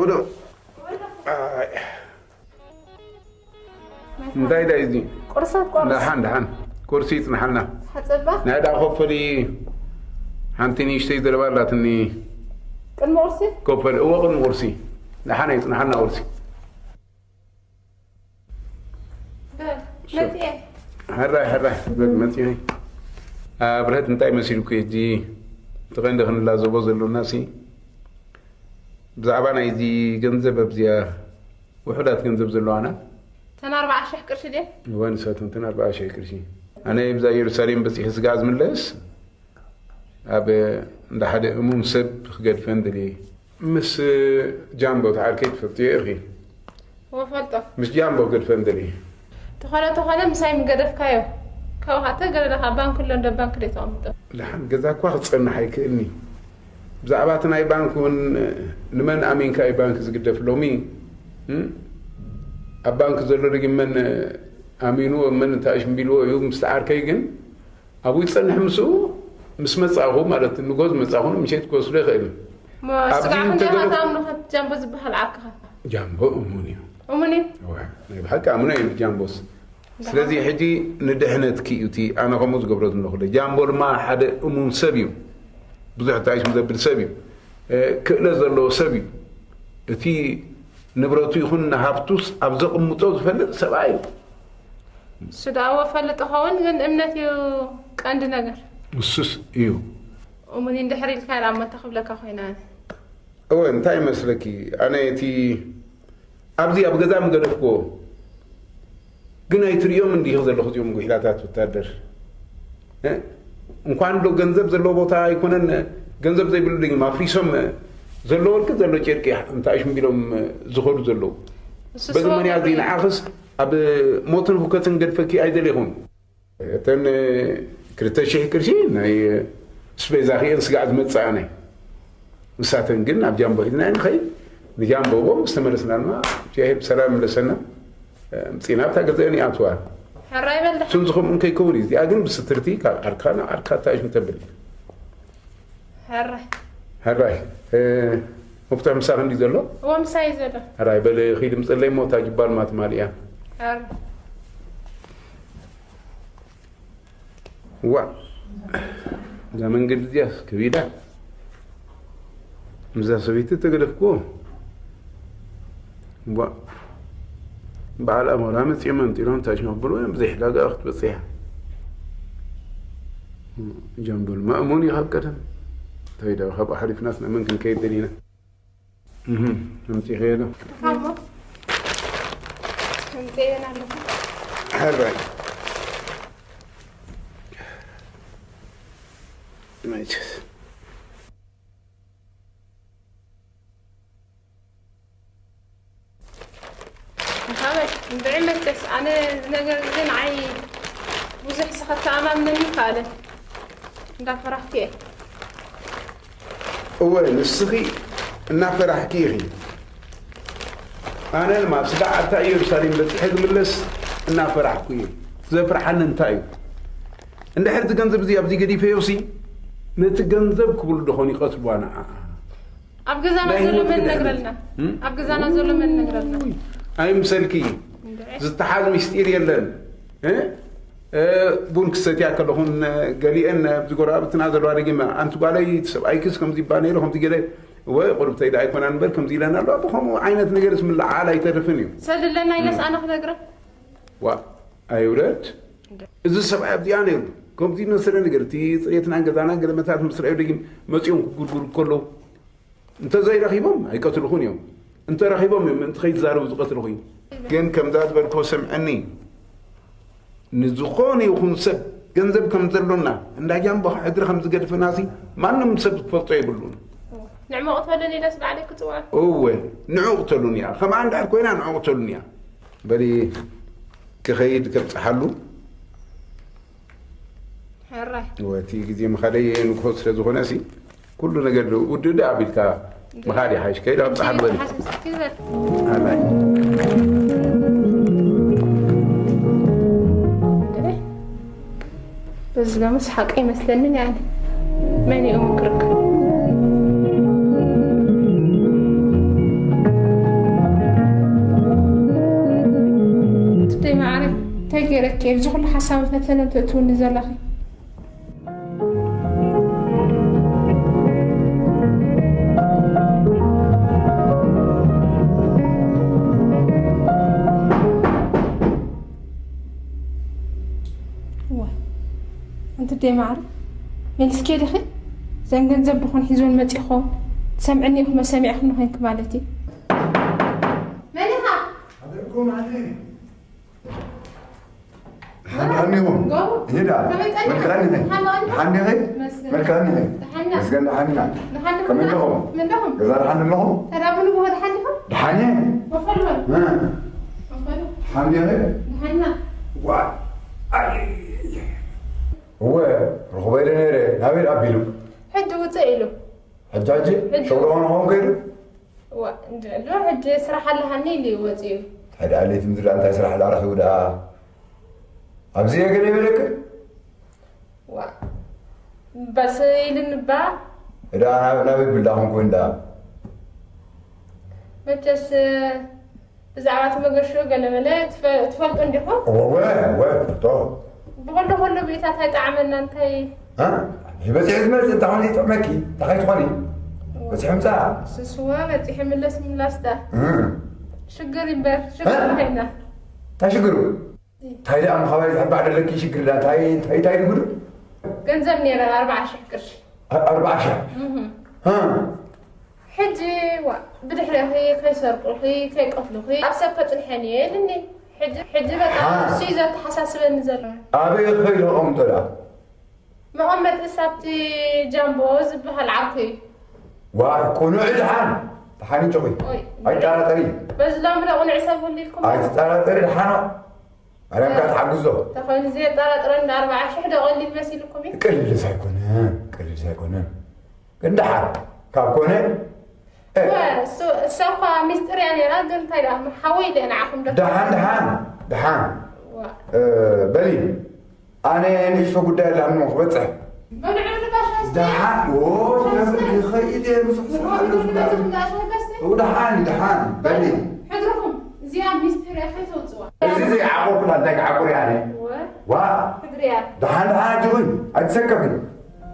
ዶ? ኣይ። እንታይ ዳ እዚ? ቁርሲ ክትቆርስ? ደሓን፣ ደሓን። ቁርሲ ይጽንሓልና። ሓጸባ? ናይ ዳ ኮፈሊ ሓንቲ ንእሽተይ ዘረባ ኣላትኒ። ቅድሚ ቁርሲ? ኮፈሊ፣ እወ፣ ቅድሚ ቁርሲ። ደሓን ይጽንሓልና ቁርሲ። በል፣ መጽየ። ሕራይ፣ ሕራይ፣ በል፣ መጽየ። ኣ፣ ብርሀት፣ እንታይ መሲልኩ ሕጂ? እቲ ቀንዲ ክንላዘቦ ዘሎና ሲ፣ ብዛዕባ ናይዚ ገንዘብ ኣብዚኣ ውሑዳት ገንዘብ ዘለዋና። እተን ኣርብዓ ሽሕ ቅርሺ ድየን? እወ፣ ንሳተን እተን ኣርብዓ ሽሕ ቅርሺ። ኣነ ብዛ ኢየሩሳሌም በጺሐ ስጋዕ ዝምለስ፣ ኣብ እንዳ ሓደ እሙን ሰብ ክገድፈን ደልየ። ምስ ጃምቦ፣ እቲ ዓርከይ ትፈልጥዮ ኢኺ። እወ፣ ፈልጦ። ምስ ጃምቦ ክገድፈን ደልየ። ተኾነ፣ ተኾነ፣ ምሳይ ምገደፍካዮ። ካብኡ ኸዓ ተገደለ ኸዓ ባንክ ኣሎ፣ እንደ ባንክ ደይ ተቐምጦ። ደሓን ገዛ እኳ ክጸንሕ ኣይክእልኒ። ብዛዕባ እቲ ናይ ባንክ እውን፣ ንመን ኣሚንካ እዩ ባንክ ዝግደፍ ሎሚ? እም? ኣብ ባንክ ዘሎ ደጊም መን ኣሚንዎ፣ መን እንታይ እሽምቢልዎ እዩ? ምስቲ ዓርከይ ግን ኣብኡ ይጸንሕ፣ ምስኡ ምስ መጻእኹ፣ ማለት ንጎ ዝመጻእኹ፣ ምሸት ክወስዶ ይኽእል። እሞ ኣብዚ ስጋዕ ክንደይ እንተገለ-፣ ኢኻ ትኣምኖ፣ ከም ጃምቦ ዝበሃል ዓርክኻ? ጃምቦ እሙን እዩ። እሙን እዩ? እወ፣ ናይ ብሓቂ ኣምኖ እዩ ጃምቦስ። ደሓን። ስለዚ ሕጂ ንድሕነትኪ እዩ እቲ ኣነ ከምኡ ዝገብሮ ዘለኹ። ጃምቦ ድማ ሓደ እሙን ሰብ እዩ። ብዙሕ ታይሽም ዘብል ሰብ እዩ። እ፣ ክእለት ዘለዎ ሰብ እዩ። እቲ ንብረቱ ይኹን ሃብቱስ ኣብ ዘቕምጦ ዝፈልጥ ሰብኣይ እዩ። እሱ ደኣ እወ ፈልጥ ኸውን፣ ግን እምነት እዩ ቀንዲ ነገር። እሱስ እዩ። እሙን እንድሕር ኢልካ ኢላ እሞ እንታይ ክብለካ ኮይነ ኣነ? እወ፣ እንታይ ይመስለኪ? ኣነ እቲ ኣብዚ ኣብ ገዛ ምገደፍክዎ፣ ግን ኣይትርእዮም እንዲኺ ዘለኹ እዚኦም ጉሒላታት ወታደር። እ? እንኳን ዶ ገንዘብ ዘለዎ ቦታ ኣይኮነን፣ ገንዘብ ዘይብሉ ድግም ኣፍሪሶም፣ ዘሎ ወርቂ ዘሎ ጨርቂ እንታይ ሽምቢሎም ዝኸዱ ዘለዉ። እሱ በዚ ስዋ ምኽንያት እዚ ወርቂ። ንዓኽስ ኣብ ሞትን ሁከትን ገድፈኪ ኣይደሌኹን። እተን ክልተ ሽሕ ቅርሺ ናይ ስፔዛ ክእን ስጋዕ ዝመጽእ ኣነ። ንሳተን ግን ናብ ጃምቦ ሒዝና ንኸይድ። ንጃምቦ እሞ ምስ ተመለስና ድማ እግዚኣብሔር ብሰላም ይምለሰና። ምጺና ኣብታ ገዛኤን ይኣትዋ። ሕራይ በል ደሓን። እሱን ዝኸምኡን ከይከውን እዩ። እዚኣ ግን ብስትርቲ ካብ ዓርካ ናብ ዓርካ እንታይ እዩ ተብል። ሕራይ። ሕራይ። እ፣ መፍትሒ ምሳኺ እንዲ ዘሎ? እዎ፣ ምሳይ ዘሎ። ሕራይ በል፣ ኺድ ምጽለይ እሞ እታ ጅባል ማትማል እያ። ሕራይ። ዋ፣ እዛ መንገዲ እዚኣስ ከቢዳ። ምስዛ ሰበይቲ ተገደፍክዎ። ዋ፣ በዓል ኣሞራ መጺኦም ኣምጢሎም እንታይ ሽማ ክብልዎ እዮም፣ ብዘይ ዕዳጋ ክትበጽሕ እያ። ጀምበል ማእሙን እዩ ካብ ቀደም። እንታይ ደኣ፣ ካብኡ ሓሊፍናስ ናብ መን ክንከይድ ደሊና? እህ፣ ኣምጺእኸዮ ዶ? ካሞ። ኣምጺኤን ኣለኹ። ሕራይ። መቸስ። ሃበል፣ እንድዒ መቸስ፣ ኣነ እዚ ነገር እዚ ንዓይ ብዙሕ ሰኸተኣማምነኒ ይከኣለ። እንዳፈራህኩ እየ። እወ፣ ንስኺ እናፈራሕኪ ኢኺ። ኣነ ድማ ስጋዕ ኣብታ ኢየሩሳሌም በጺሐ ዝምለስ እናፈራሕኩ እየ። ዘፍርሓኒ እንታይ እዩ? እንድሕር እዚ ገንዘብ እዚ ኣብዚ ገዲፈዮሲ፣ ነቲ ገንዘብ ክብሉ ደኾን ይቐትልዋ ንዓ? ኣብ ገዛና ናይ ዘሎ ህይወት መን ክድሕነት። ነግረልና? እም? ኣብ ገዛና ዘሎ መን ነግረልና? ውይ፣ ኣይምሰልኪ። እንድዒ። ዝተሓዝ ምስጢር የለን። እ? እ፣ ቡን ክሰትያ ከለኹን፣ ገሊአን ኣብዚ ጎረባብትና ዘለዋ ደጊመ፣ "ኣንቲ ጓለይ፣ ሰብኣይክስ ከምዚ ይባ ነይሩ፣ ከምዚ ገለ፣ ወይ ቁርብተይ ደኣ ኣይኮናን እምበር፣ ከምዚ ኢለን ኣለዋ." ብኸምኡ ዓይነት ነገርስ ምልዓል ኣይተርፍን እዩ። ሰልለና ኢለስ እም። ኣነ ክነግረ? ዋ፣ ኣይውረድ። እንደ- እዚ ሰብኣይ ኣብዚኣ ነይሩ። ከምዚ ዝመሰለ ነገር፣ እቲ ጽሬትናን ገዛናን ገለመታት ምስ ረኣዩ ደጊም መጺኦም ክጉርጉሩ ከለዉ፣ እንተዘይረኺቦም ኣይቀትልኹን እዮም። እንተረኺቦም እዮም ምእንቲ ከይትዛረቡ ዝቐትልኹ እዩ። ግን ከምዛ ዝበልክዎ ስምዕኒ፣ ንዝኾነ ይኹን ሰብ ገንዘብ ከም ዘሎና፣ እንዳ ጃምቦ ሕድሪ ከም ዝገድፈናሲ ማንም ሰብ ክፈልጦ የብሉን። ንዕሞ ቅትበለኒ ኢለስ ባዕለይ ክጽውዖ። እወ፣ ንዑ ቅተሉን እያ። ከምኣ እንድሕር ኮይና ንዑ ቅተሉን እያ። በሊ ክኸይድ ከብጽሓሉ። ሕራይ። ወቲ ግዜ ምኻደይ ንግሆ ስለ ዝኾነ ሲ፣ ኩሉ ነገር ውድእ ኣቢልካ ምኻድ ይሓይሽ። ከይዳ ኣብጽሓ በሊ። ሓሰስ ክበል። ኣላይ። በዚ ሎምስ ሓቂ ይመስለኒ ያኒ። መን እዩ ክርከብ? እንታይ ገይረኪ እየ እዚ ኩሉ ሓሳብ ፈተነ ተእትውኒ ዘለኺ? እዋ፣ ኣንቲ ደይ ማዕረ፣ መሊስኪ ዲኺ? እዘን ገንዘብ ድኾን ሒዞን መጺኹ? ትሰምዕኒ ኢኹ መሰሚዕኽኒ ኮይንኪ ማለት እዩ። መን ኢኻ? ሓደርኩም ኣነ። ሓንዳኒኹም። ጎቡ። ይዳ። ከመይ ጸኒሕካ? መልክዓኒ ነይ። ሓንዳኒ። ሓንዲ ነይ። መስገን። መልክዓኒ ነይ። ደሓና። መስገን ደሓና። ደሓና። ከመይ ኣለኹም? መን ኣለኹም? ገዛ ደሓን ኣለኹም? ተራ ብንግሆ ደሓን ዲኹም? ደሓን እየ። መፈሉ በል። እ። መፈሉ። ሓንዲ ነይ። ደሓና። ዋ። ኣይ። እወ፣ ርኽቦ ኢለ ነይረ። ናበይ ኣቢሉ? ሕጂ ውፅእ ኢሉ። ሕጂ፣ ሕጂ? ሕጂ። ሸውዶ ኾነ ኾን ከይዱ? ዋ፣ እንደ-፣ እንዶ ሕጂ ስራሕ ኣለሃኒ ኢሉ እዩ ወፂኡ። ታዲያ ለይቲ ምድሪ እንታይ ስራሕ ዳረኺቡ ደኣ? ኣብዚ እየ ገለ ይበለክን? ዋ፣ በስ ኢልኒ እባ። እዳ ናብ፣ ናብ ይብል ዳኹም ኮይኑ ደኣ? መቸስ፣ ብዛዕባ እቲ መገሾ ገለ መለ ትፈ-፣ ትፈልጡ እንዲኹም? እወ፣ እወ፣ እወ፣ እፈልጦ። ብኸሎ ከሎ ብኢታት ኣይጠዓመና እንታይ? እ? በፂሑ ዝመፅእ እንታይ ኾነ ይጥዕመኪ? እንታይ ከይትኾኒ? እወ። በፂሑ ምፃእ። ስስዋ በፂሑ ምለስ ምላስታ። እ። ሽግር ይምበር፣ ሽግር እ? እንታይና? እንታይ ሽግሩ? እንታይ ደኣ ምኻባይ ዝሕባእ ደለኪ ሽግር ዳ? እንታይ፣ እንታይ፣ እንታይ ድጉዱ? ገንዘብ ነይረ ኣርባዓ ሽሕ ቅርሺ። ኣ-፣ ኣርባዓ ሽሕ? እህ። እ። ሕጂ ዋ፣ ብድሕረኺ ከይሰርቁኺ፣ ከይቀትሉኺ፣ ኣብ ሰብ ከጽንሐን እየ ኢልኒ። ሕጂ፣ ሕጂ በቃ ሃ። እሱ እዩ ዘተሓሳስበኒ ዘሎ። ኣበይ ከይዱ ኣቐምጦ ደኣ? መቐመጢ ሳብቲ ጃምቦ ዝበሃል ዓርኩ እዩ። ዋይ፣ ቅኑዕ ደሓን። ደሓን እንጆኺ። ኦይ። ኣይጠራጠሪ። በዚ ሎሚ ዶ ቅኑዕ ሰብ ወሊድኩም? ኣይትጠራጠሪ፣ ደሓን። ማርያም እካ ትሓግዞ። ተኾይኑ ዘየጠራጥረኒ ኣርባዓ ሽሕ ዶ ቀሊል መሲልኩም እዩ? ቅልልስ ኣይኮነን፣ ቅልልስ ኣይኮነን። ግን ደሓን ካብ ኮነ፣ እ። ወ-፣ እሱ-፣ እሳ እኳ ሚስጥር እያ ነይራ፣ ግን እንታይ ደኣ፣ ሓወይ ኢለ ንዓኹም ዶ? ደሓን፣ ደሓን፣ ደሓን። ዋ። እ፣ በሊ፣ ኣነ ንእሽቶ ጉዳይ ኣላ እሞ ክበጽሕ። በልዑ ንጋሽ መስተ። ደሓን፣ ኦ፣ ሻይ መስተ። ክኸይድ እየ፣ ብዙሕ ስራሕ ኣሎ፣ ንጋሽ ዝብላ። መስተ፣ ንጋሽ መስተ። ኦ፣ ደሓን፣ ደሓን፣ በሊ። በሊ፣ ሕድርኹም፣ እዚኣ ሚስጥር እያ፣ ከይተውጽዋ። እዚ ዘይዓቆርኩላ እንታይ ክዓቁር እየ ኣነ? ወ-፣ ዋ። ሕድሪ እያ። ደሓን፣ ደሓን ኣጆኺ፣ ኣይትሰከፊ።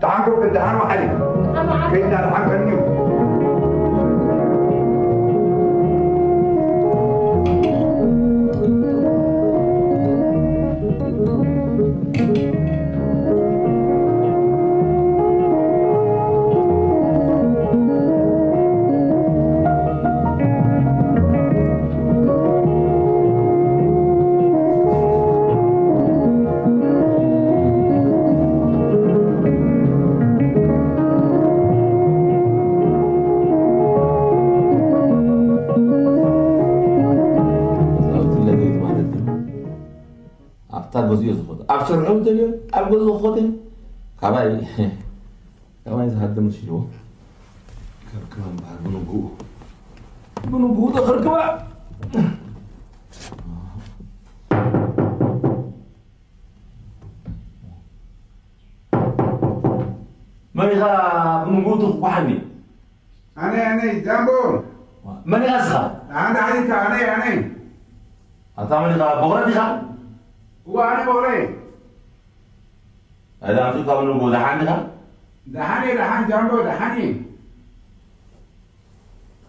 ደሓን ኮፍ፣ ደሓን ወዓሊ። ደሓን ወዓሊ። ከይድና ደሓን ከንዩ። ኣብታ ገዝኡ እየ ዝኸዶ። ኣብ ስርሑ እንተልዮ፣ ኣብ ገዝኡ ክኸዶ እየ። ካባይ፣ ካባይ ዝሃድም ሽልዎ። ከርክባ እምበኣር ብንግኡ። ብንግኡ ተኸርክባ። መን ኢኻ ብንግኡ ትኹሓኒ? ኣነ፣ ኣነ፣ ጃምቦ። መን ኢኻ እስኻ? ኣነ፣ ኣነ፣ ኣነ፣ ኣነ። ኣታ መን ኢኻ? በቑረ ዲኻ? እወ፣ ኣነ በቑረ። ኣይ፣ ዳምፂ ካብ ንጎ ደሓን ዲኻ? ደሓን እየ፣ ደሓን ጃምቦ፣ ደሓን እየ።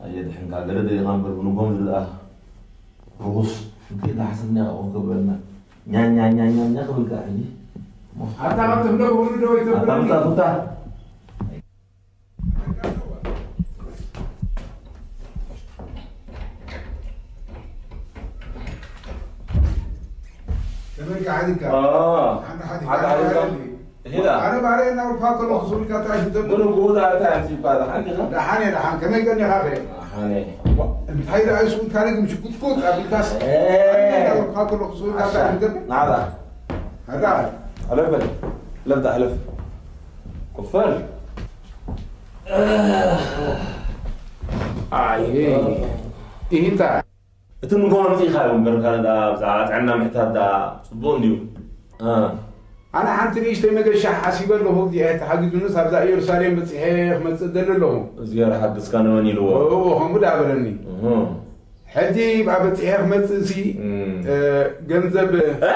ኣየ ድሕንካ ገለ ደሊኻ እምበር ብንጎም ዝብል ደኣ ርኹስ። እንታይ ደሓስኒ ኢኻ ኮፍ ከብለና? ኛ፣ ኛ፣ ኛ፣ ኛ፣ ኛ ክብል ከኣ ሕጂ። ኣታ ካብ ትህሎ ብሁሉ ዶ ኣታ ይተብለኒ? ምታ ፉታ። ከመይ ከ ሓዲግካ? አ፣ ሓንቲ ሓዲግካ ሓንቲ ሓዲግካ? ሓዲግካ? ሄዳ። ኣነ ባርያ እናበልኩኻ ከለኹ ስብልካ እንታይ እዩ ትገብር? ብንግኡ ደኣ እንታይ ኣምጺእካ? ደሓን ዲኻ? ደሓን እየ፣ ደሓን። ከመይ ቀኒኻ ኸ? ደሓን እየ። እንታይ ደኣ እዩ ስብልካ? ግን ሽጉጥጉጥ ኣቢልካስ? ኤ። ኣነ እናበልኩኻ ከለኹ ስብልካ እንታይ እዩ ትገብር? ናዳ። ናዳ። ሕለፍ በል። ሕለፍ ደኣ፣ ሕለፍ። ኮፍ በል። ኣይ፣ ይህንታ። እቲ ንጎ ኣምጺእካዮ እምበር፣ ካልእ ደኣ ብዛዕባ ጥዕና ምሕታት ደኣ ጽቡቕ እንድዩ። እ። ኣነ ሓንቲ ንእሽተይ መገሻ ሓሲበ ኣለኹ፣ እግዚኣብሔር ተሓጊዙንስ ኣብዛ ኢየሩሳሌም በጺሐ ክመጽእ እደሊ ኣለኹ። እግዚኣብሔር ሓግዝካ ንመን ኢልዎ? እዎ፣ ከምኡ ደኣ በለኒ። እህ። ሕጂ ብኣ በጺሐ ክመጽእሲ፣ እም። እ፣ ገንዘብ እ?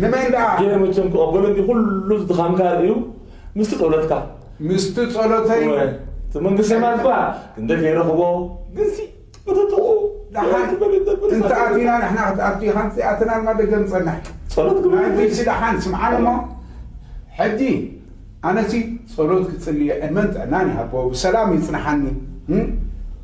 ንመን ደኣ? ገይረ መቸም ክቐበሎ እንዲ ኩሉ ዝድኻምካ ርእዩ ምስቲ ጸሎትካ። ምስቲ ጸሎተይ? እወ። እቲ መንግስተ ሰማያት እኳ ክንደይ ከይረኽቦ፣ ግንሲ ብትጥቑ ደሓን። እንተ ኣቲና ንሕና ክትኣቱ ኢኻ፣ እንተ ኣቲና ድማ ደገ ንጸንሕ። ጸሎት ግበር። ናይዚ ደሓን ስምዓኒ እሞ፣ ሕጂ ኣነሲ ጸሎት ክጽልየ ዕድመን ጥዕናን ይሃቦ፣ ብሰላም ይጽንሓኒ። እም?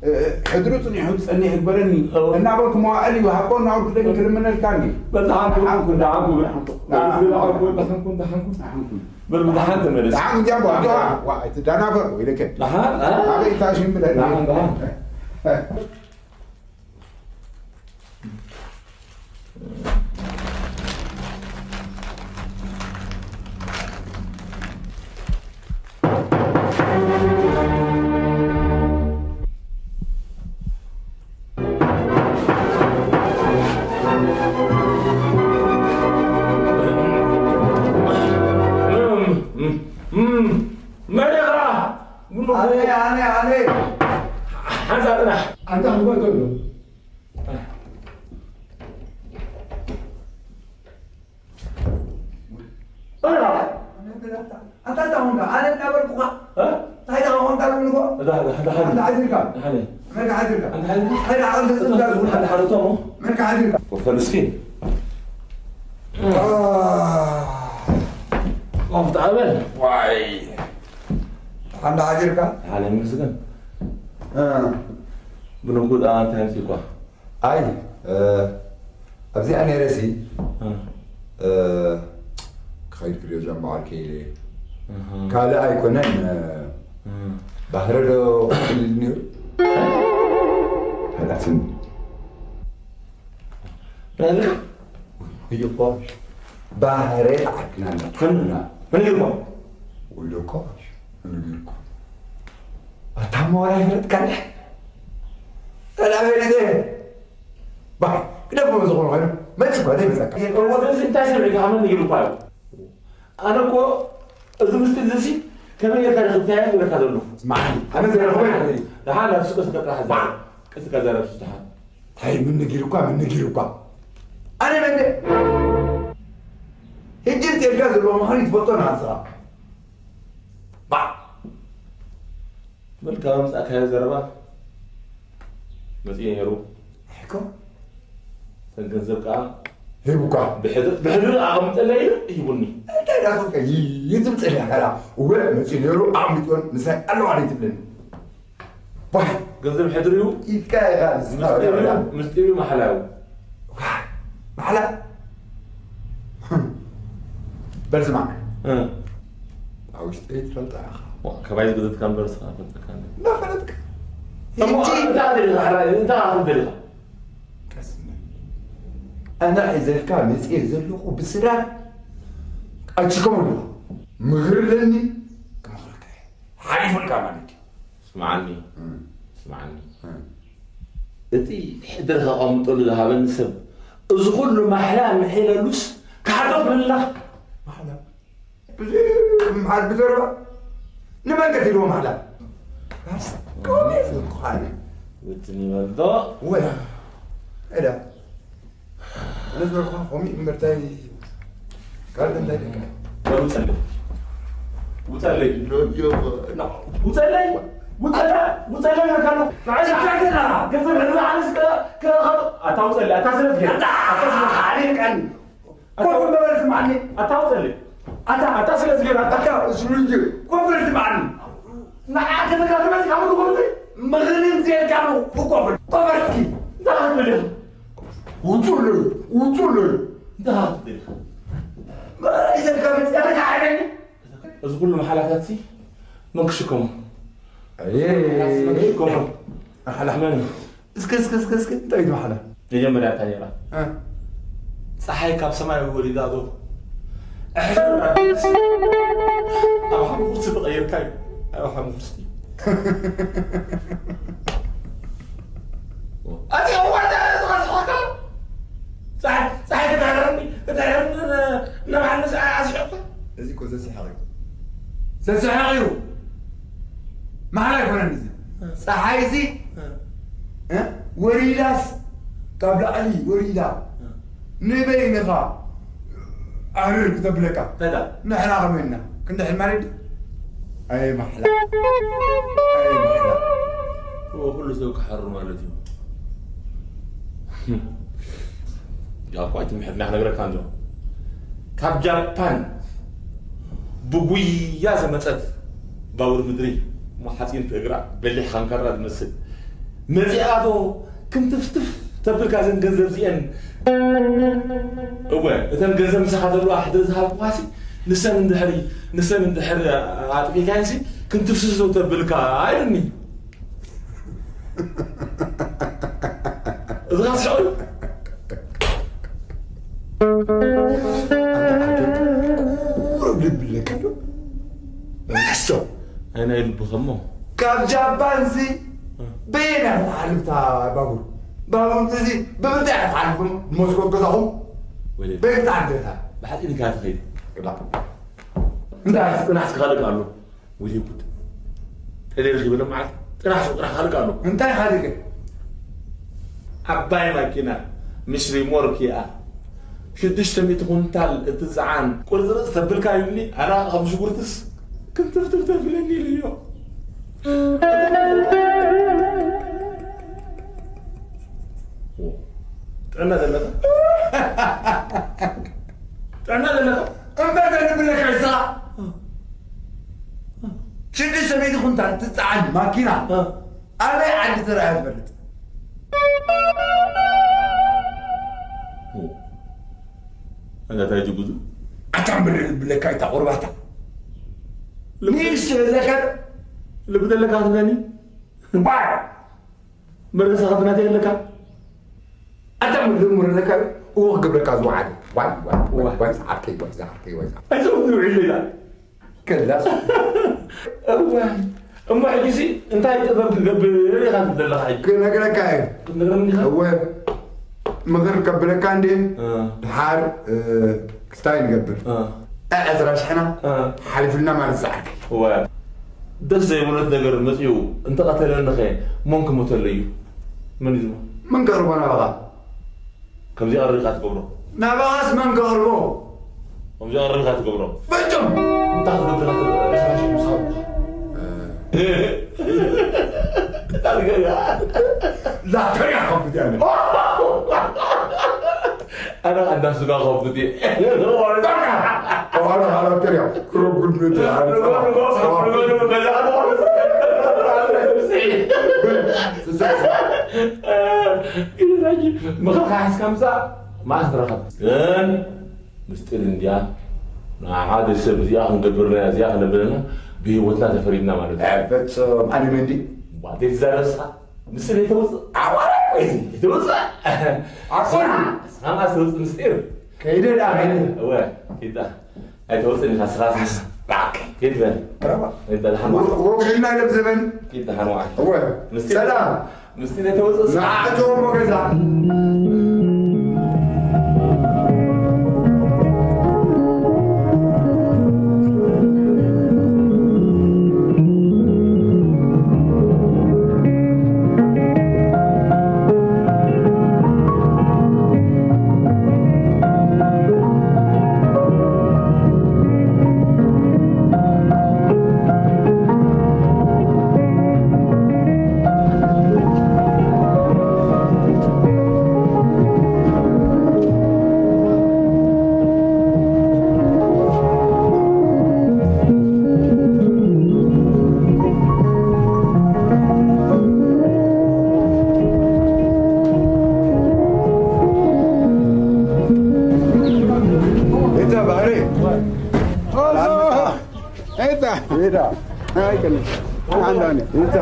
እ፣ ሕድሩ ጽኒሑ ዝጸንሕ ይግበረኒ። እወ። እናበልኩ መዋእል ይሃቦ፣ እናበልኩ ደጊ ክልምነልካኒ። በል ደሓን ኩን፣ ደሓን ኩን፣ ደሓን ኩን፣ ደሓን ኩን። ደሓን ኩን፣ ደሓን ኩን፣ ደሓን ኩን። ደሓን ኩን። በል ብደሓን ተመለስ። ደሓን እንጃ፣ ቧ፣ ደሓን። ዋ፣ ኣይትደናገር፣ ወይለከ። ደሓን፣ አ? ኣበይ ታሽም ብለኒ። ደሓን፣ ደሓን። መን ኢኻ? ኣነ፣ ኣነ፣ ኣነ። ሓንሳብ ጥራሕ። ኣንታ ክንጎቶ ኣሎ። ኣታ፣ ኣታ፣ ኣታ፣ ኣነ እናበልኩኻ። እ? እንታይ ደኣ ኾንካ ንብልዎ? እዳ፣ እዳ፣ እዳ፣ ሓኒ። ኣንታ ሓዚርካ? ሓኒ። መን ሓዚርካ? ኣንታ ሓኒ። እንታይ ደኣ፣ ኣንታ ሓኒ። ሓኒ፣ ሓኒ፣ ቶሞ። መን ሓዚርካ? ኮፈል እስኪ። አ። ኮፍ ተቐበል። ዋይ። ሓኒ ሓዚርካ? ሓኒ ይመስገን። እ። ብንጉ ደኣ እንታይ ኣምጺእኳ? ኣይ፣ እ፣ ኣብዚኣ ነይረሲ፣ እ። እ፣ ክኸይድ ክሪኦ እዞም በዓል ከይለ። እህ። ካልእ ኣይኮነን፣ እ፣ እህ። ባህረ ዶ ክልል ነይሩ? ሓላፍን። ናይልካ? እዩ እኮ። ባህረ ተዓርክና መን? መን ነይሩ? ወይሎ እኮ፣ መን ነይሩ እኮ? ኣታ ሞራ ይፍረጥካለህ? ተላበይ ልዜ። ባህ፣ ግደፎ ዝኾነ ኮይኑ፣ መጺ እኳ ዘይመጸካ። እዚ እንታይ ሰብ ርኢኻ መን ነጊሩኳ እዩ? ኣነ እኮ እዚ ምስጢር እዚ ሲ ከመይ ጌርካ ረኺብካዮ ይብለካ ዘለኹ። ስማዕኒ፣ ኣነ ዘይረኽቦ የለን። ደሓን ናብ ስቀስ ደቃ ሓዛ። ቅስ ከዘረብ ስደሓን። እንታይ ምን ነጊሩኳ፣ ምን ነጊሩኳ? ኣነ መን? ሕጂ እንተ ኢልካ ዘለዎ ምዃኑ ይትፈልጦ ንዓስኻ። ባዕ! በል፣ ካብ ኣምጻእካዮ ዘረባ መጺኡ ነይሩ። ኣይኮ። እተን ገንዘብ ከኣ ሂቡካ። ብሕድ-፣ ብሕድሪ ኣቐምጠለይ ኢሉ ሂቡኒ። እንታይ ዳኣ ኾንካ? ይ-፣ ይትምጽእ ኢኻ ከላ። እወ፣ መጺኡ ነይሩ፣ ኣቐሚጥወን፣ ምሳይ ኣለዋ ደይትብለኒ። ባህ! ገንዘብ ሕድሪኡ ኢልካ ኢኻ ምስጢሩ፣ ዝናገር። ምስጢሩ ማሕላዩ። ዋይ፣ ማሕላ? በል ስማዕ። እ። ኣብ ውሽጠይ ትፈልጣ ኢኻ። ዋ፣ ካባይ ዝግዝትካ እምበር ንስኻ ኣይፈልጠካን። እንዳፈለጥካ። እሞ ሕጂ እንታይ ደሊኻ? ሕራይ፣ እንታይ ደሊኻ? ቀስ በል። ኣነ ሒዘልካ መጽየ ዘለኹ ብስራት ኣችከም ኣለኹ። ምኽሪ ኣለኒ፣ ክመኽረካ እየ። ሓሊፉልካ ማለት እዩ። ስምዓኒ፣ እም። ስምዓኒ። እም። እቲ ሕድሪ ከቐምጠሉ ዝሃበኒ ሰብ፣ እዚ ኩሉ ማሕላ ምሒለሉስ ክሓጥፍ ምንላኽ? ማሕላ? ብዚ-፣ ማሕላ ብዘረባ? ንመን ቀቲልዎ ማሕላ? ባስ፣ ከመይ ዝበልኩኻ ኣነ? ውትን ይበል ዶ? ወላ፣ እዳ። ኣነ ዝበልኩኻ ከምኡ እምበር እንታይ ካልእ እንታይ ደካ? ውጸለይ። ውጸለይ። ሎጆ። ውጸለይ። ውጸለይ። ውጸለይ ይብለካ ኣለኹ። ንዓይ ንዓይ ገና ገንዘብ ሕድሪ ኣነስ ከ-፣ ከ-፣ ኣታ ውጸለይ። ኣታ ስለ ትገርም። ኣታ ስለ ትገርም። ኣታ ስለ ትገርም። ኣታ ኮፍ በል ስምዓኒ። ኣታ ውጸለይ። ኣታ፣ ኣታ ስለ ትገርም። ኣታ እሱ እንጂ። ኮፍ በል ስምዓኒ። ንዓ ከተጋግመ ካብ ትኾኑ ምኽንን ዘየጋኑ እኮ ኮፈርትኪ። እንታይ ክትብል ኢኻ? ውጹለይ፣ ውጹለይ። እንታይ ክትብል ኢኻ? መራይ ዘጋመጽ ያተካዕደኒ። እዚ ኩሉ መሓላታትሲ መን ክሽከሞ? ኣየ። መን ክሽከሞ? ኣሕላ። መን? እስከ፣ እስከ፣ እስከ፣ እስከ፣ እንታይ እዩ መሓላ? መጀመርያ እንታይ ነይራ? እ። ፀሓይ ካብ ሰማይ ወሪዳ ዶ? ኣሕላ። ኣብ ሓሙኽርቲ ተቐይርካ እዩ። ኣብ ሓሙኽርቲ። ኣቲ እዋን ዝቐዝሖካ። ፀሓይ፣ ፀሓይ ክትሕረኒ፣ ክትሕረኒ ን-፣ ንባዕል ምስ ኣስሒቕካ። እዚ እኮ ዘስሕቕ እዩ። ዘስሕቕ እዩ። ማዕላ ኣይኮነን እዚ። እ። ፀሓይ እዚ፣ እ። እ? ወሪዳስ ካብ ላዕሊ ወሪዳ። እ። ንበይንኻ ኣርር ክተብለካ። እንታይ ደኣ? ንሕና ከመይ ኢልና? ክንድሕን ማለት ድዩ? ኣይ ማሕላ። ኣይ ማሕላ። እዎ፣ ኩሉ ሰብ ክሓሩ ማለት እዩ። ጃፓን ትምሕር፣ ንሕና ክነግረካ እንዶ። ካብ ጃፓን ብጉያ ዝመጸት ባቡር ምድሪ፣ እሞ ሓጺን እግራ በሊሕ ካንካራ ዝመስል መጺኣቶ፣ ክንትፍትፍ ተብልካ፣ እዘን ገንዘብ እዚአን፣ እወ፣ እተን ገንዘብ ምሳኻ ዘለዋ ሕድሪ ዝሃብኩኻሲ፣ ንሰን እንድሕሪ፣ ንሰን እንድሕሪ ኣጥፊእካየንሲ፣ ክንትፍስሶ ተብልካ ኣይሉኒ። እዚ ኻስ ሽዑ ቁሩብ ልቢ ኣለካ ዶ? መለስቶ። ኣይ ናይ ልቢ ኸሞ። ካብ ጃፓን እዚ በየናይ ክትሓልፍ እታ ባቡር? ባቡር እዚ ብምንታይ ክትሓልፍ? መስኮት ገዛኹም? ወይለ። በየን ክትሓልፍ እታ? ብሓጺን ኢኻ ትኸይድ። እባ። እንታይ? ጥናት ክኻልእ ኣሎ። ወይለ ጉድ። ተደርኺ በለ መዓት። ጥራሕ ሱቕ ጥራሕ ካልእ ኣሎ። እንታይ ካልእ? ዓባይ ማኪና ምስ ሪሞርክ እያ። ሽዱሽተ ሚእቲ ኩንታል እትጽዓን ቁርጽርጽ ተብልካ ይብኒ። ኣና ካብ ሽጉርትስ ክንትፍትፍ ተብለኒ ኢለዮ። ጥዕና ዘለካ? ጥዕና ዘለካ? እምበር ዘንብለካ ይስኻ። ሽዱሽተ ሚእቲ ኩንታል ትጽዓን ማኪና እ። ኣበይ ዓዲ ተራእያ ትፈልጥ? ኦ። ኣታ እንታይ ትጉዙ? ኣታ እምበር ዘንብለካ ይታ ቁርባታ። ልብ-፣ ንእሽቶ ዘለካ ልብ ዘለካ ትብለኒ? እምበር መርገሳ ካብናተ ኣለካ? ኣታ ምድምር ኣለካ? እዎ ክገብረካ ዝወዓለ። ዋይ፣ ዋይ፣ ዋይ፣ ዋይ። ዋይ፣ ዝዓርከይ፣ ዋይ፣ ዝዓርከይ፣ ዋይ፣ ዝዓርከይ። ኣይዞም ዝውዕል ኢላ። ከላስ። እዋይ። እሞ ሕጂሲ እንታይ ጥበብ ክገብር ኢኻ ትብል ዘለኻ ሕጂ? ክነግረካ እየ። ክትነግረኒ ዲኻ? እወ። ምኽር ከብለካ እንዴ? እ። ድሓር፣ እ፣ ክስታይ ንገብር። እ። እ፣ ዕስራ ሽሕና እ። ሓሊፍልና ማለት ዝዓርከይ። እወ። ደስ ዘይብለት ነገር መጺኡ እንተቐተለንኸ መን ክሞተለይ እዩ? መን እዩ ዝሞ-? መን ከቕርቦ ናባኻ? ከምዚ ኣሪኻ ትገብሮ። ናባኻስ መን ከቕርቦ? ከምዚ ኣሪኻ ትገብሮ። ፍጹም! እንታይ ክትገብር ኢኻ? ዕስራ ሽሕ ምስ ሃብኩኻ። እ። እንታይ ትገብር? ላተርያ ከፍት እያ። ኣነ ኣንዳ ስጋ ከፍት እየ። በቃ! ኦዋላ ላተርያ። ክረጉድ ነቲ ምኽርካ ሓዝካ ምጻእ መዓስ ንራኸብ። ግን ምስጢር እንድያ። ንሓደ ሰብ እዚኣ ክንገብርና፣ እዚኣ ክነብረና፣ ብህይወትና ተፈሪድና ማለት እዩ። ፍጹም። ኣነ መንዲ። ዋ፣ ዘይትዛረብ ንስኻ። ንስኻ ዘይተውፅእ። ኣዋራ ወይዚ። ዘይተውፅእ። ኣኮል። ንስኻ፣ ንስኻ መዓስ ተውፅእ ምስጢር? ከይደ ደኣ፣ ከይደ። እወ፣ ኪዳ። ኣይተወፅእን ኢኻ፣ ስኻስ ምስ-፣ ባክ። ኬት በል። ረባ። ኬት በል፣ ሓማ። ወ-፣ ወግዒና ኢለ ብዘበን። ኬት በል፣ ሓማ። እወ። ምስቲ-፣ ሰላም። ምስቲ ዘይተወፅእ ንዓ እቶም ወገዛ። እታ ባህሪ። ኦሎ! ኤታ! ኤታ! ኣይከነ። ኣንዳኒ። ኤታ!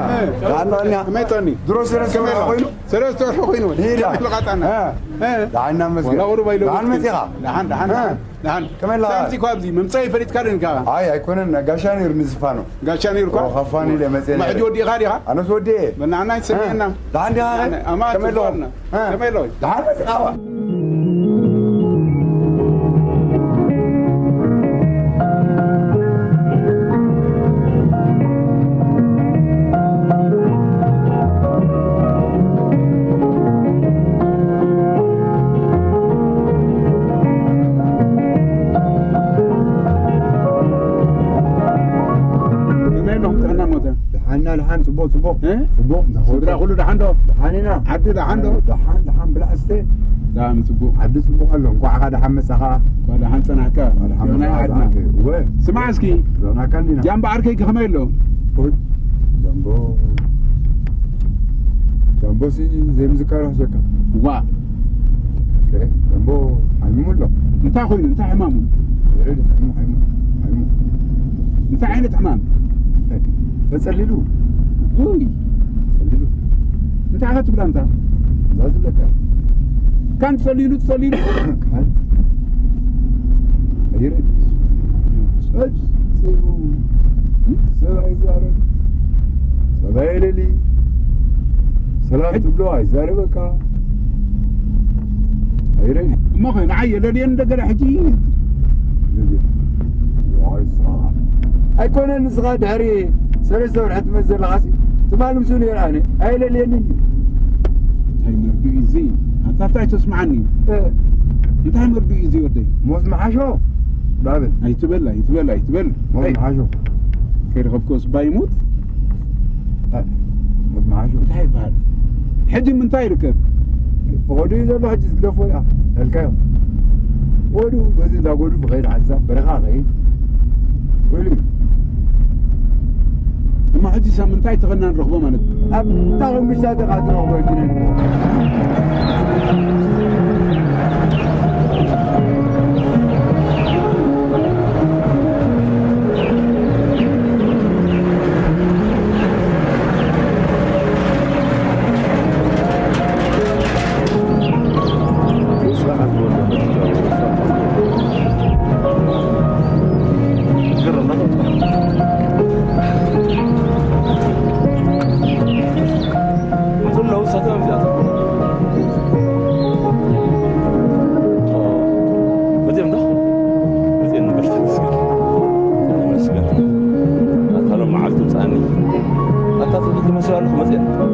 ኣንዳኒ። መይቶኒ። ድሮ ሰለስተ ወርሒ ኮይኑ? ሰለስተ ወርሒ ኮይኑ። ሄዳ። ልቃጣና። እ። እ። ደሓን እናመስገን። ወላ ቁሩብ ኣይለውጥ። ደሓን መጺኻ? ደሓን፣ ደሓን፣ እ። ደሓን። ከመይ ኣለኻ? ሳምሲ እኮ ኣብዚ ምምጻእ ይፈሊጥካ ዶ ኢልካ? ኣይ፣ ኣይኮነን። ጋሻ ነይሩ ንዝፋኖ። ጋሻ ነይሩ እኮ? ኦ፣ ኸፋኒ ኢለ መጽየ ነይረ። ሕጂ ወዲእኻ ዲኻ? ኣነስ ወዲኤ። በና፣ ኣና ይሰምየና። እ። ደሓን ዲኻ? ኣነ፣ ኣማ ከመይ ኣለኹም? ትፈርና። እ። ከመይ ኣለኹም? ደሓን መጺኻ? ደሓንና ደሓን፣ ጽቡቕ ጽቡቕ። እ? ጽቡቕ፣ እንተ ስድራ ኸውጽእ። ኩሉ ደሓን ዶ? ደሓን ኢና። ዓዲ ደሓን ዶ? ደሓን ደሓን፣ ብላዕ እስተ። ብጣዕሚ ጽቡቕ። ዓዲ ጽቡቕ ኣሎ። እንኳዕ ኻ ደሓን መጻኻ። እንኳዕ ደሓን ጸናሕካ። እንኳዕ ደሓን ጀግና መጻኻ ዓድና። ብኣንተ። እወ። ስማዕ እስኪ። ዞናካ እንዲና። ጃምቦ ዓርከይ ከመይ ኣሎ? ኦይ፣ ጃምቦ፣ ጃምቦ ሲ ዘይምዝካር ሕሸካ። ዋ። ኦኬ፣ ጃምቦ ሓሚሙ ኣሎ። እንታይ ኮይኑ? እንታይ ሕማሙ? የረድ፣ ሓሚሙ፣ ሓሚሙ፣ ሓሚሙ። እንታይ ዓይነት ሕማም? ተጸሊሉ። ውይ። ጸሊሉ። እንታይ ኢኻ ትብላ እንታ? እዛ ዝብለካ። ካን ጸሊሉ፣ ጸሊሉ። ካን። ኣይረድ። ጸሊሉ። ሰብ ኣይዛረብ። ሰብ ኣየለሊ። ሰላም ሕድ- ትብሎ ኣይዛረበካ። ኣይረድ። እሞ ኸ ንዓይ የለልየን እንደገና ሕጂ? ኣይኮነን፣ ንስኻ ድሕሪ ሰለስተ ወርሒ ትመጽእ ዘለኻሲ፣ ትማሊ ምስኡ ነይረ ኣነ። ኣየለልየንን እዩ። እንታይ መርድኡ እዩ እዚ? ኣታ እንታይ ተስምዓኒ? እ። እንታይ መርድኡ እዩ እዚ ወደይ? ሞት መሓሾ? ባብል። ኣይትበል፣ ኣይትበል፣ ኣይትበል። ሞት ኣይ። መሓሾ። ከይረኸብክዎ ስባ ይሙት? እ፣ ሞት መሓሾ። እንታይ ይበሃል? ሕጂ ምንታይ ይርከብ? ፈቐዱ እዩ ዘሎ፣ ሕጂ ዝግደፎ እያ። ተልካዮም። ወዱ በዚ እንዳጎዱ ብኸይድ ሓንሳብ በረኻ ኸይድ። ወይሉ። እሞ ሕጂ ሰብ ምንታይ ተኸና ንረኽቦ ማለት እዩ? ኣብ ታኹም ምሻ ተኻ ትረኽቦ ይግነን። ኩሎም ሰተም እዚኣቶም። ኦ፣ መጺኦም ዶ? መጺኦም ነበር ተመስገን። ተመስገን። ኣታ ሎም መዓልቲ ውጽኣኒ። ኣታ ትብል ትመስል ኣለኹ መጺኦም።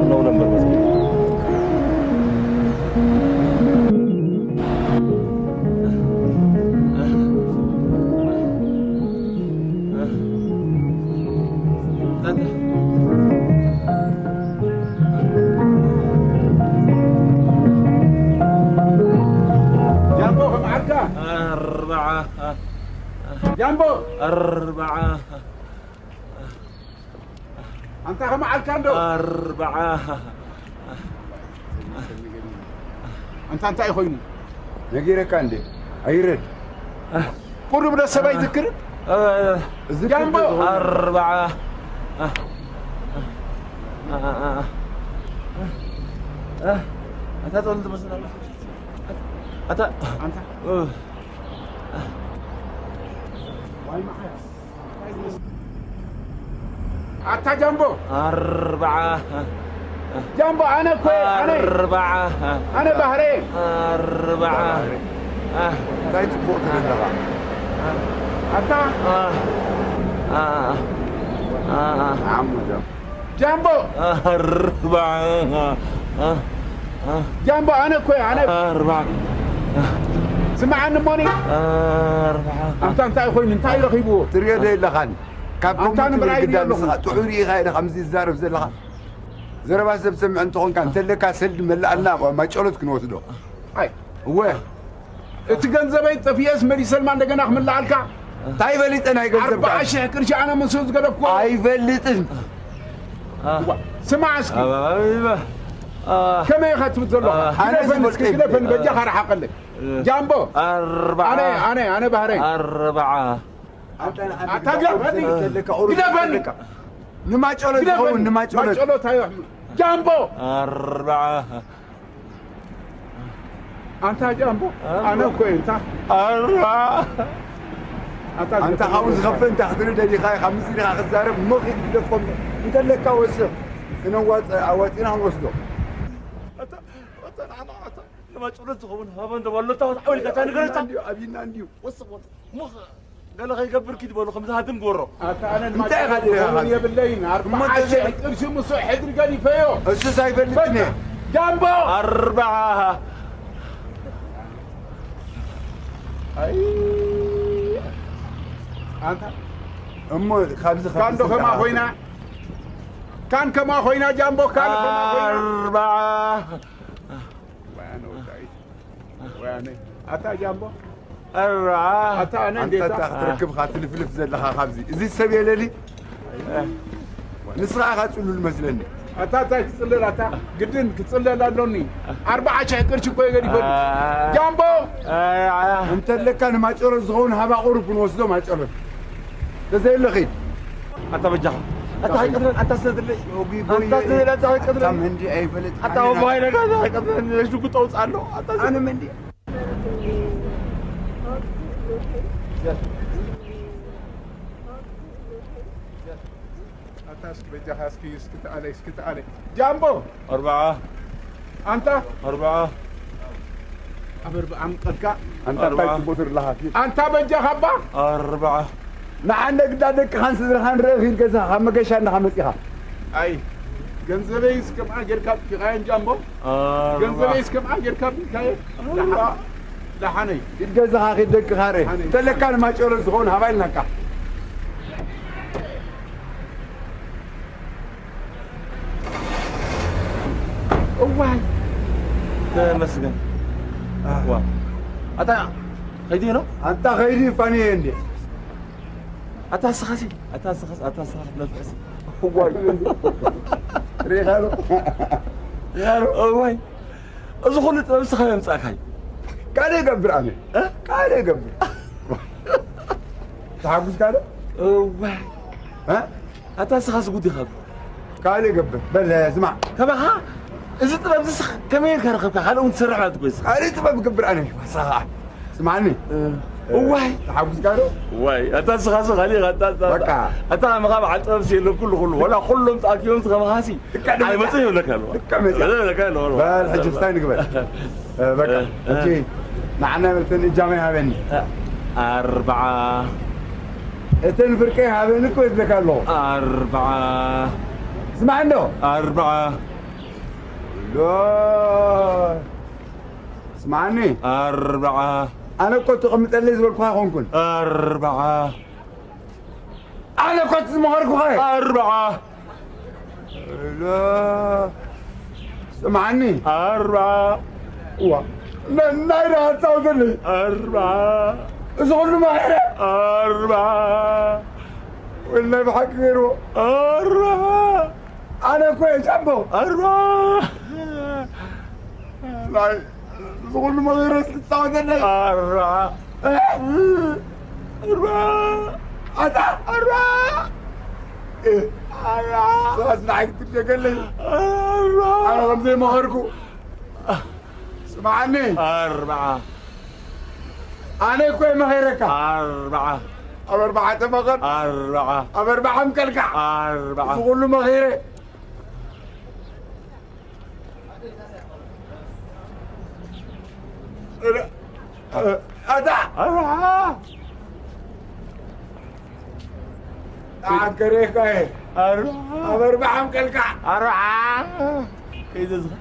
ኣለዉ ነበር መጺኦም። ጃምቦ፣ ከም ዓርካ። ኣርባዓ። ጃምቦ። ኣርባዓ። ኣንታ ከም ዓርካ እንዶ። ኣርባዓ። ኣንታ እንታይ ኮይኑ? ነጊረካ እንዴ? ኣይረድ። ቁሩብ ዶ ሰብኣይ ዝክር? እዚ ጃምቦ። ክልተ ዝኾነ። ኣርባዓ። ኣታ ጸወል ትመስል ኣላ። ኣታ ኣንታ። ዋይ መዓስ። ኣታ ጃምቦ። ኣርባዓ። ጃምቦ፣ ኣነ እኮ፣ ኣነ። ኣርባዓ። ኣነ ባህሬ። ኣርባዓ። እንታይ ጽቡቕ ትብል ኣለኻ? ኣታ። ዓሙ ጃምቦ። ጃምቦ። ኣርባዓ። ጃምቦ፣ ኣነ እኮ፣ ኣነ። ኣርባዓ። ስምዓኒ እሞኒ። ኣርባዓ። ኣንታ እንታይ ኮይኑ፣ እንታይ ረኺብዎ? ትሪኦ ዶ የለኻን? ካብ ኣንታ ከምኡ ትብል ንምርኣይ ግዳ ኣለኹ። ንስኻ ጥዑይ ርኢኻ ኢኻ ከምዚ ዝዛረብ ዘለኻ። ዘረባ ሰብ ሰምዕ እንተኾንካ፣ እንተለካ ሰልዲ መላኣልና ማጨሎት ክንወስዶ። ኣይ። እወ። እቲ ገንዘበይ ጠፊኤስ መሊሰልማ እንደገና ክምልኣልካ? እንታይ በሊጠ ናይ ገንዘብካ? ኣርባዓ ሽሕ ቅርሺ ኣነ ምስኡ ዝገደፍኩዎ። ኣይፈልጥን። ዋ፣ ስማዕ እስኪ። ኣባባ። ከመይ ኢኻ ትብል ዘለኻ? ኣነ ግደፈኒ እስኪ፣ ዝፈልጥ ግደፈኒ፣ የብለይን። በጃኻ ርሓቐለይ። እ። ጃምቦ። ኣርባዓ። ኣነ፣ ኣነ፣ ኣነ ባህረይ። ኣርባዓ። ኣታ ግደፈኒ። ግደፈኒ። ንማጨሎት ግደፈኒ። ዝኸውን ንማጨሎት። ማጨሎት ኣዮ። ጃምቦ። ኣርባዓ። ኣንታ ጃምቦ፣ ኣረ። ኣነ እኮ እየ፣ እንታ። ኣረ። ኣንታ ኣንታ ዝገፈ-፣ ካብኡ ዝኸፍእ እንተ ክትርኢ ደሊኻ ኢኻ፣ ምስዚ ኢኻ ክትዛረብ፣ እሞ ኺድ ግደፎም። እንተለካ ወስኽ፣ ክነዋጽ-፣ ኣዋጺና ክንወስዶ። ኣታ፣ ኣታ፣ ንዓና፣ ኣታ፣ ንማጭሎት ዝኸውን ሃባ እንዶ ባሎታ፣ ወት ዓውልካ፣ እታ ንገረታ። ኣብይና እንድዩ፣ ኣብይና እንድዩ። ወስኽ፣ ወስኽ። እሞ ገለ ከይገብር ኪድ በሉ፣ ከምዚ ሃድም ግበሮ። ኣታ ኣነ እንታይ ኢኻ ንማጭሎት ድኻ ዝኸውን ካብዚ? የብለይን፣ እሞ ኣርባዓ ሽሕ እንተ-፣ ቅርሺ ምስኡ ሕድሪ ገዲፈዮ። እሱስ ኣይፈልጥን እየ። በቃ፣ ጃምቦ! ኣርባዓ። ኣይ፣ ኣንታ፣ እሞ ካብዚ ካብ ካንዶ ከማ ትስራሕ ኮይና? ካን ከማ ኮይና ጃምቦ፣ ካን ከማ ኮይና? ኣርባዓ። ወያነ ወዳኢት። ወያነ። ኣታ ጃምቦ። ኣርባዓ። ኣታ ኣነ ኣንታ እንዴታ? ኣታ ክትረክብ ኢኻ ትልፍልፍ ዘለኻ ካብዚ። እዚ ሰብ የለሊ። ንስኻ ኢኻ ጽሉል መስለኒ። ኣታ እንታይ ክጽለል ኣታ? ግድን ክጽለል ኣሎኒ። ኣርባዓ ሽሕ ቅርሺ እኮ እዩ ገዲፈሉ። ኣርባዓ። ጃምቦ። ኣርባዓ። እንተለካ ንማጨሎት ዝኸውን ሃባ ቁሩብ ክንወስዶ ማጨሎት። ተዘየለ ኺድ። ኣታ በጃኻ። ኣታ ኣይቀትለን፣ ኣታ ሰድለይ። ኦጊ ኣታ ጎየ። ሰድለይ፣ ኣታ ኣይቀትለን። ኣታ መንዲ ኣይፈለጥ። ኣታ ወባይ ነጋ፣ ኣታ ኣይቀትለን። ሽጉጥ ኣውጽእ ኣሎ። ኣታ ኣነ መንዲ። ኣታ እስኪ በጃኻ እስኪ፣ እስኪ ተኣለይ፣ እስኪ ተኣለይ። ጃምቦ! ኣርብዓ። ኣንታ? ኣርብዓ። ኣብ ኣርብዓ ምቀልካ? ኣንታ እንታይ ኣርብዓ። ትቦትር ኣለኻ? ኣንታ በጃኻ እባ? ኣርብዓ። ንዓንደ ግዳ ደቅኻን ስድራኻን ርእ ኺድ ገዛ ካብ መገሻ እንዳኻ መጺኻ። ኣይ፣ ገንዘበይ እስከምዓ ጌርካ ኣጥፊኻየን ጃምቦ? ኣርብዓ። ገንዘበይ እስከምዓ ጌርካ ኣጥፊኻየ? ኣርብዓ። ደሓነይ። ኪድ ገዛኻ ኪድ ደቅኻ ርእ። ደሓነይ። እንተለካ ንማጨሎ ዝኸውን ሃባ ኢልናካ። እዋይ። ተመስገን። ዋ። ኣታ ኸይዲ ነው? ኣንታ ኸይዲ ፋኒ እንዴ? ኣታ ስኻሲ፣ ኣታ ስኻሲ፣ ኣታ ስኻ ነፍዕሲ። እዋይ። ሪኻ ነው? ሪኻ ነው? እዋይ። እዚ ኩሉ ጥበብ ንስኻ የምጻእካይ። ካልእ ይገብር ኣነ። እ? ካልእ ይገብር። ተሓጉስካ ዶ? እዋይ። እ? ኣታ ንስኻስ ጉድ ኢኻ እኮ። ካልእ ይገብር። በል፣ ስማዕ። ከማኻ እዚ ጥበብ እዚ ከመይ ጌርካ ረኸብካ? ካልእ እውን ትሰርሕ ማለት እኮ እዩ። ካልእ ጥበብ ይገብር ኣነ። ስኻ። ስማዕኒ። እ። እዋይ። ተሓጉስካ ዶ? እዋይ፣ ኣታ ንስኻስ ካልእ ኢኻ፣ ኣታ፣ ኣታ፣ በቃ። ኣታ ከማኻ በዓል ጥበብሲ የለን፣ ኩሉ፣ ኩሉ። ወላ ኩሎም ተኣኪቦም ከማኻሲ ልክዕ መጽእ። ኣይመጽእ ይብለካ ኣለዋ። ልክዕ መጽእ። ይብለካ ኣለዋ። በል፣ ሕጂ እንታይ ንግበር? እ፣ በቃ፣ እ፣ እ። ሕጂ ንዓና በልተን እጃመይ ሃበኒ። እ፣ ኣርብዓ። እተን ፍርቀይ ሃበኒ እኮ ይብለካ ኣለኹ። ኣርብዓ። ስማዕ እንዶ። ኣርብዓ። ሎ። ስማዕኒ። ኣርብዓ። ኣነ እኮ ተቐምጠለይ ዝበልኩኻ ኣይኮንኩን። ኣርብዓ። ኣነ እኮ እቲ ዝመኸርኩኻ እየ። ኣርብዓ። ሎ፣ ስምዓኒ። ኣርብዓ። እዋ፣ ነ-፣ ናይ ደኣ ኣጻውተለይ። ኣርብዓ። እዚ ኩሉ መኸረ። ኣርብዓ። ወላሂ ብሓቂ ገይርዎ። ኣርብዓ። ኣነ እኮ እየ ጃምቦ። ኣርባ። ናይ፣ እዚ ኩሉ መሪረስ ትጻወተለይ። ኣርባ። ኣርባ። ኣታ። ኣርባ። ኣርባ። ሰባት ንዓይ ክትደገለይ። ኣርባ። ኣነ ከም ዘይመኸርኩ። ስምዓኒ። ኣርባ። ኣነ እኮ እየ መኺረካ። ኣርብዓ። ኣብ ኣርብዓ ተመኸር። ኣርብዓ። ኣብ ኣርብዓ ምቀልካ። ኣርብዓ። እዚ ኩሉ መኺረ። ኣታ። ኣርብዓ። ኣንከሬካ እየ። ኣርብዓ። ኣብ ኣርብዓ ምቀልካ። ኣርብዓ። ከይደ ዝኸ-፣